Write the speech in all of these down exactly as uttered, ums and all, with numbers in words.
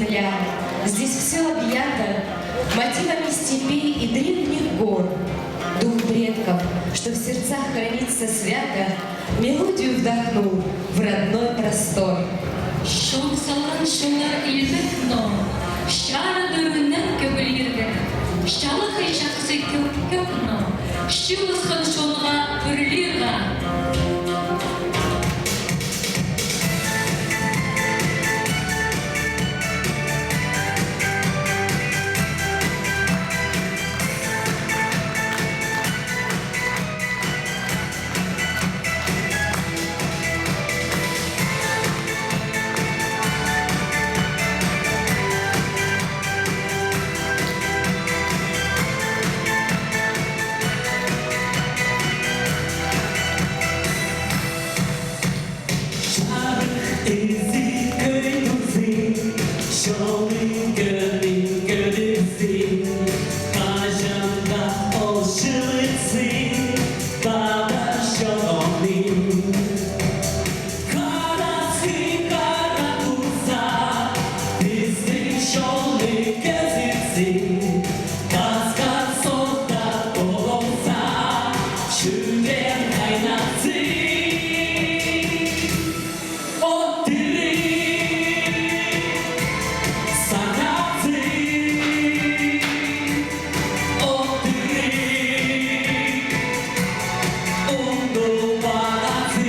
земля. Здесь всё объято мотивами степей и древних гор. Дух предков, что в сердцах хранится свято, мелодию вдохнул в родной простор. Чон салған чоннар илбек ноо, чарыдырынаң кӧглирге, чалахай чахсы кӧп-кӧп ноо, чыылысхан чонға пірлирге. Чарых ізі кӧй турзын, чонның кӧңнін кӧдірзін, хаҷан даа ол чылызын, тадар чонның. Харасхы хара турза, пістің чонның кӧзізін, тасха сохта тоғылза, чӱреем хайнатсын. От тіріг сағынзын, от тіріг ундубазын,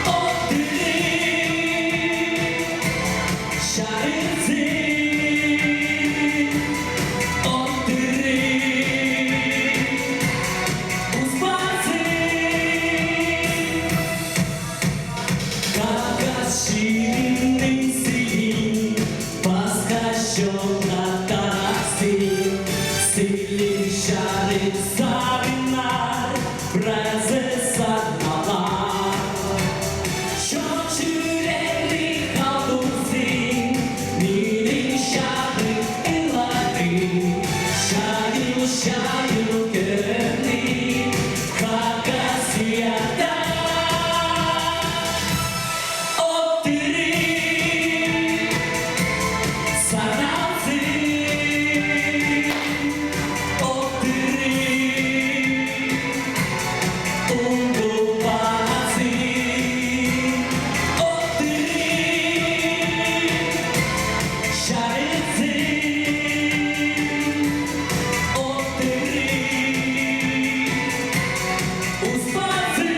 от тіріг чарылзын, от тіріг успазын. Хакас чирінің сыйын пасха чонға таратсын, сыйын чарых сағынар, піреезі сағынмаан. Чон чӱреенде хал турзын минің чарых ылағым, чайыл-чайыл кӧңнім Хакасияда. От тіріг сағынзын, от тіріг ундубазын, от тіріг чарылзын, от тіріг успазын.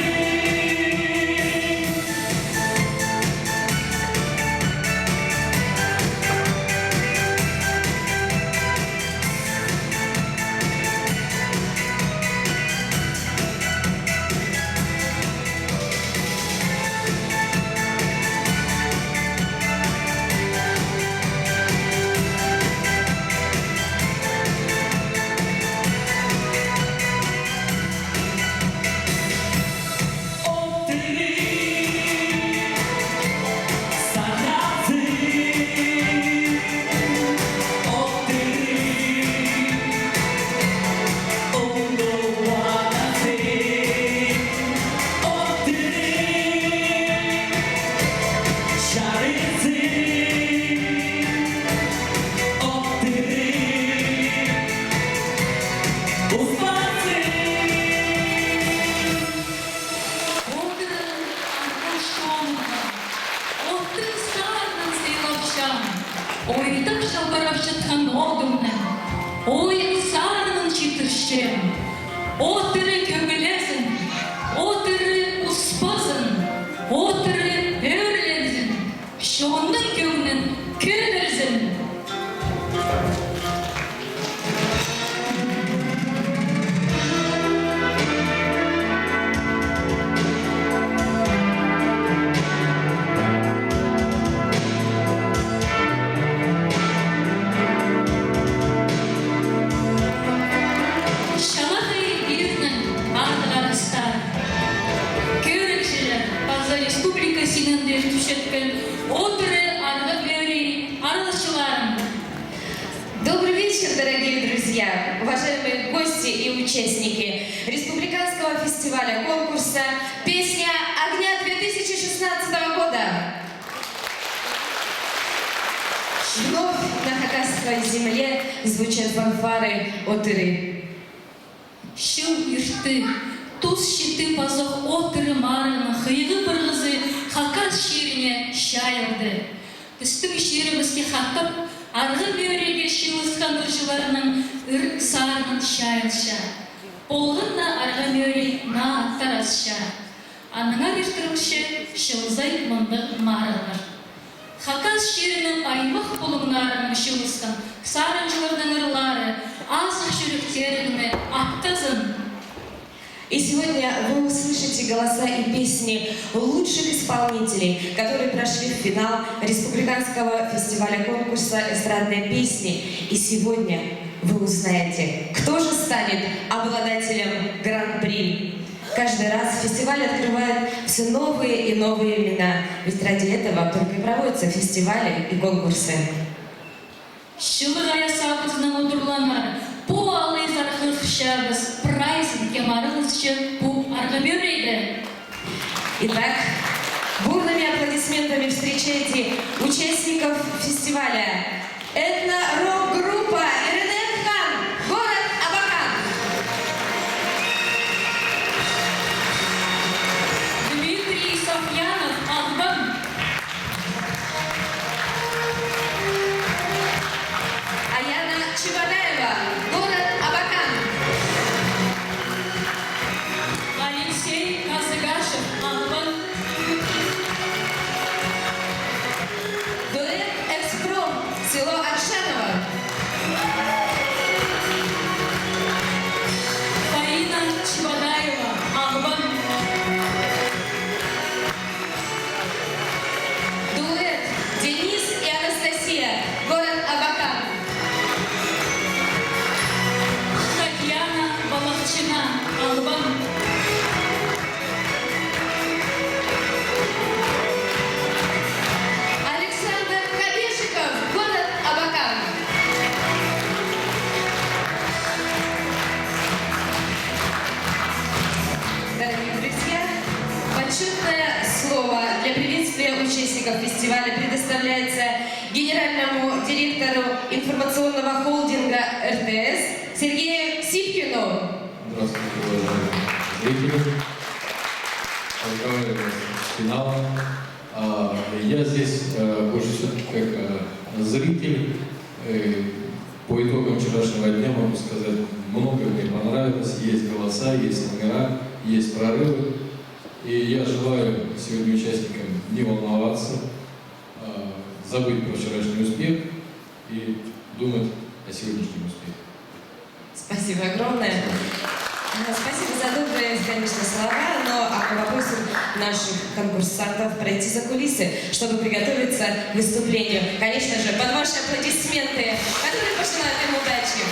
От тіріг сарынын сыйлапчам, ойдап чалбырапчатхан одымны ойын сарынын читірчем. От тіріг кӧглезін, от тіріг успазын, от тіріг ӧрлензін, чонның кӧңнін кӧдірзін. Чалахай пирнің андағ арыстар, кӧрігҷілер паза республика синінде тӱсчеткен «От тіріг» арғыт ӧрии араласчыларың. Добрый вечер, дорогие друзья, уважаемые гости и участники республиканского фестиваля конкурса «Песня огня» две тысячи шестнадцатого года. Вновь на хакасской земле звучат фанфары Отыры. Чыл иртті, тус читті пазох Отыры марығның хыйғы пырғызы Хакас чиріне чайылды. Пістің чирібіске хатап, арғын ӧрее чыылысхан ырҷыларның ыр-сарынын чайылча. Полған на арғын ӧрее, на аттар асча. Аннаңар иртірілче чыл сай мындағ марығлар. Хакас чирінің аймах пулуңнарынаң чыылысхан сарынҷыларның ырлары азых чӱректеріңні аттазын. И сегодня вы услышите голоса и песни лучших исполнителей, которые прошли в финал Республиканского фестиваля-конкурса эстрадной песни. И сегодня вы узнаете, кто же станет обладателем Гран-при. Каждый раз фестиваль открывает все новые и новые имена, ведь ради этого только и проводятся фестивали и конкурсы. Чылығ ая сабызынаң удурланар пу алай сархы хырчабыс прайзын кем аралысча пу арғын ӧрейде. Итак, бурными аплодисментами встречайте участников фестиваля. Этно-рок-группа «Иренек хан», город Абакан. Дмитрий Сафьянов, Албан. Аяна Чебодаева, город Абакан. Алексей Казыгашев, Албан. Дуэт «Экспром», село Акшаново. Фаина Чебодаева, Албан. Дуэт «Денис и Анастасия», город Абакан. Татьяна Балахчина, Албан. Александр Кадежиков, город Абакан. Дорогие друзья, почётное слово для приветствия участников фестиваля предоставляется генеральному директору информационного холдинга эр тэ эс Сергею Сипкину. Здравствуйте, уважаемые зрители. Поздравляю вас с финалом. А, я здесь, э, больше всё-таки как, э, зритель. Э, по итогам вчерашнего дня могу сказать, много мне понравилось. Есть голоса, есть номера, есть прорывы. И я желаю сегодня участникам не волноваться, а, забыть про вчерашний успех и думать о сегодняшнем успехе. Спасибо огромное. Э, спасибо за добрые, конечно, слова, но, а, по вопросу наших конкурсантов пройти за кулисы, чтобы приготовиться к выступлению. Конечно же, под ваши аплодисменты, которые пожелают им удачи.